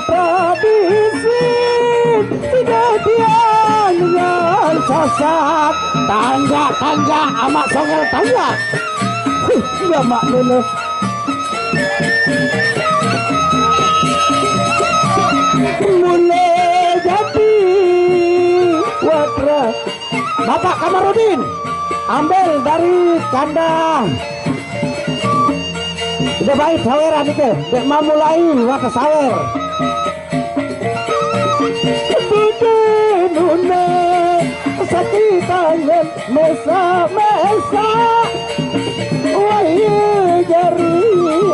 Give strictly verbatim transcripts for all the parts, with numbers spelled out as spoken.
Tradisi, tidak diangan sasak. Tanjak, tanjak, Amak Songel tanjak. Huh, ya mak lele. Mulai jadi watra. Bapak Kamarudin, ambil dari kandang. Udah baik saweran nih ke, dek mau mulai watra sawer. Budi nuna sakit tangan. Mesa-mesa, wahyu jari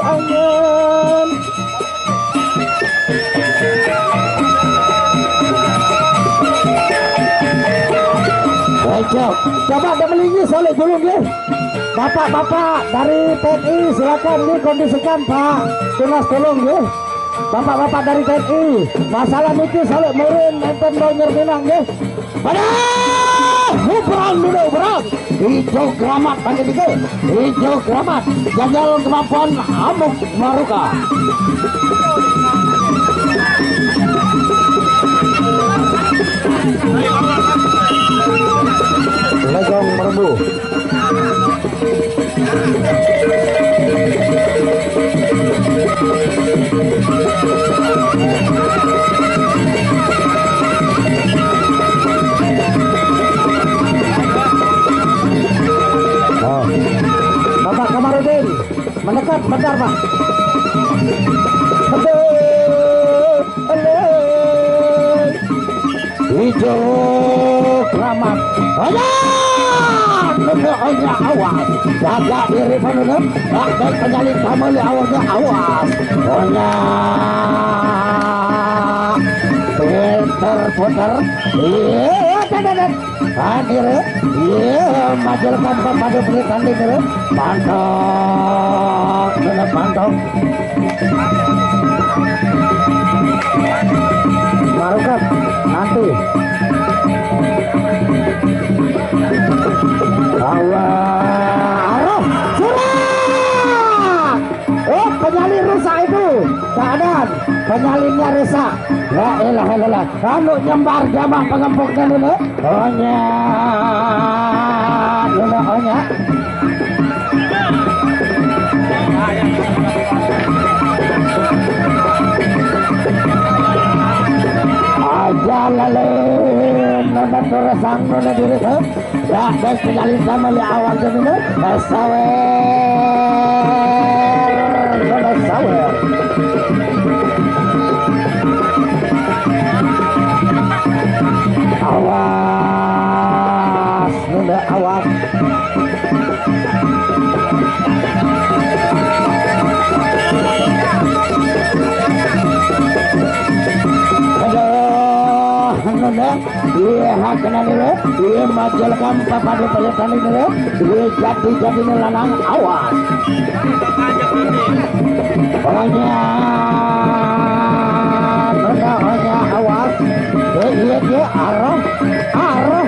angan. Cocok. Coba ada melingi solid dulu nggih. Bapak-bapak dari T N I silakan dikondisikan Pak Tunas tolong nggih. Bapak-bapak dari T N I, masalah niki solid murin enten bau nyerminang nggih. Pada hubrang dulu hubrang. Hijau keramat panggil tiga. Hijau keramat. Jajal kemampuan Amuk Maruka. Legong Merembu. Oh. Bapak Kamarudin, mendekat bentar, Pak. Aduh, aduh. Hijau keramat. Ayan! Nunda, onya, awas. Jaga diri, Pak Nunda. Pakai penyalin sama li awalnya, awas. Onya. Puter, puter. Iya, dan, dan, dan. Hadir. Iya, majelkan pepadu pelitanding, ya. Pantau. Nunda, pantau. Marukan nanti. Awas, aroh, surat. Oh, penyalin rusak itu. Keadaan penyalinnya rusak. La ilaha illallah. Anu nyembar jamak pengempuknya dulu. Onya. Dulu onya. Aja lalu nona turasang nona diri tu. Dah, dah sekali sama le awal tu dulu. Dah sawer. Nona sawer. Awas, nunda awas. Aduh, nunda. Iya, hak kena dulu. Iya, majelkan pepadu pelitanding dulu. Iya, jadi-jadi ni lanang. Awas. Onya, nunda onya, awas. Eh, iya, iya, aroh, aroh.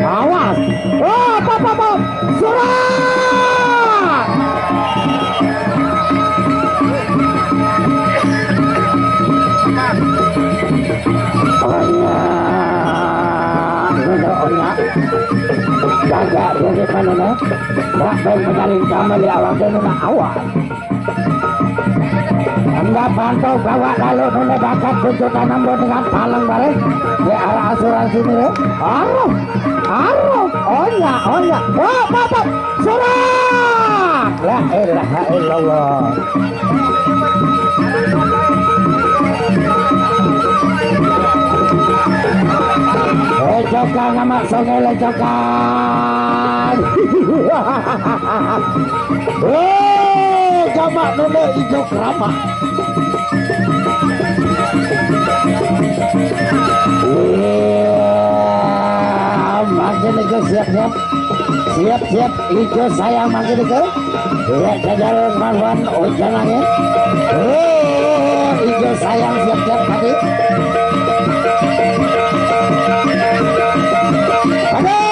Awas. Oh, apa, apa, apa? Surat! Onya, nunda onya. Jaga, jaga, mana, nak? Nak main pecaling sama di awak dia, nak, awas. Enggak pantau gawat lalu nunda bakat kucu tanam dengan palang bareng. Di arah asuransi ini, ya. Aroh, aroh, onya, onya. Oh, apa, apa? Surat! La ilaha illallah. Eh, cokang amak songel, cokang. Eh, gamak nona ijo keramat. Iya, makin ijo siap-siap. Siap-siap, ijo sayang makin ijo. Iya, jajar manwan hujan angin. Eh, ijo sayang siap-siap tadi. Aduh.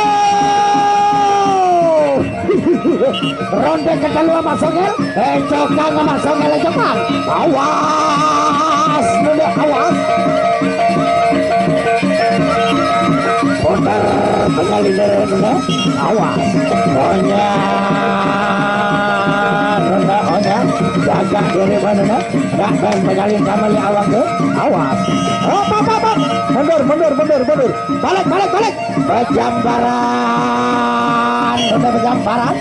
Ronde kedua masuk ya. Eh, cokang masuk ya, cokang. Awas. Awas. Onya. Nunda, onya. Jaga diri mana? Nak main penyalin sama li awak tu. Awas. Hop, hop, hop, hop. Mundur, mundur, mundur, mundur. Balik, balik, balik. Pejamparan. Nunda pejamparan.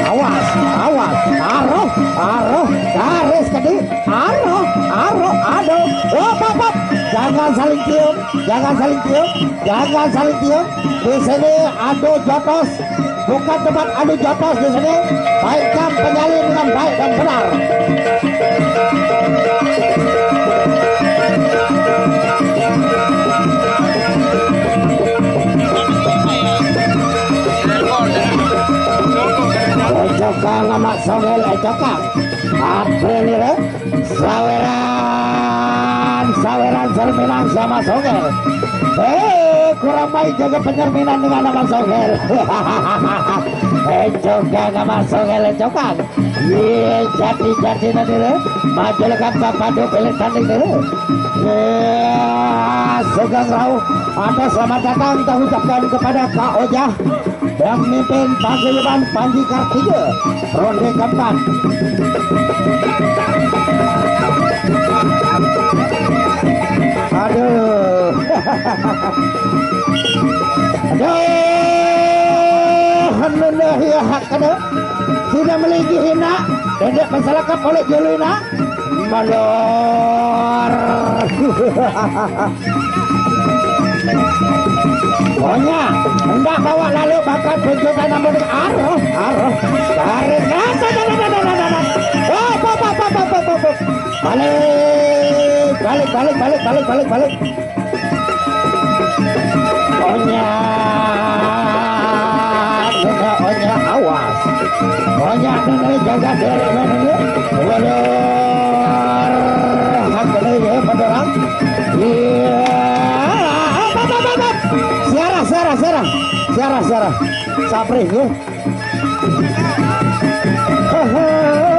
Awas, awas. Aroh, aroh. Garis kedi. Aroh, aroh. Aduh. Hop, hop, hop. Jangan saling cium. Jangan saling cium. Jangan saling cium. Di sini adu jotos, bukan tempat adu jotos di sini. Baikkan penyalin dengan baik dan benar. Ecokan sama Songel, ecokan. April ya. Saweran, saweran cerminan sama Songel. Eh, kurang baik jaga penyerminan dengan nama Songel. Eh, coba nama Songel, eh, coba. Iya, jadi-jadi nanti deh. Maju lekan Bapak Dupil tanding dulu. Ya, Sugeng Rauh. Ada selamat datang kita ucapkan kepada Kak Ojah. Pemimpin paguyuban Panji Kartija, ronde keempat. Aduh. Aduh, alhamdulillah ya hak ada. Tidak meligi hina, tidak masyarakat oleh julina. Mandor. Pokoknya, enggak bawa lalu bakat kejutan namun aroh, aroh. Tarik. Ah, dah, dah, dah, dah, dah, dah, dah. Oh, pop, pop, pop, pop, pop, pop, pop. Balik, balik, balik, balik, balik, balik, balik. Onya, Nuna, onya, awas. Onya, Nuna, jaga diri, mana dia? Waduh, hak ini ya, pendorong. Iya, apa, apa, apa, apa? Siarah, siarah, siarah, siarah, siarah. Sapri, ya. Hehe.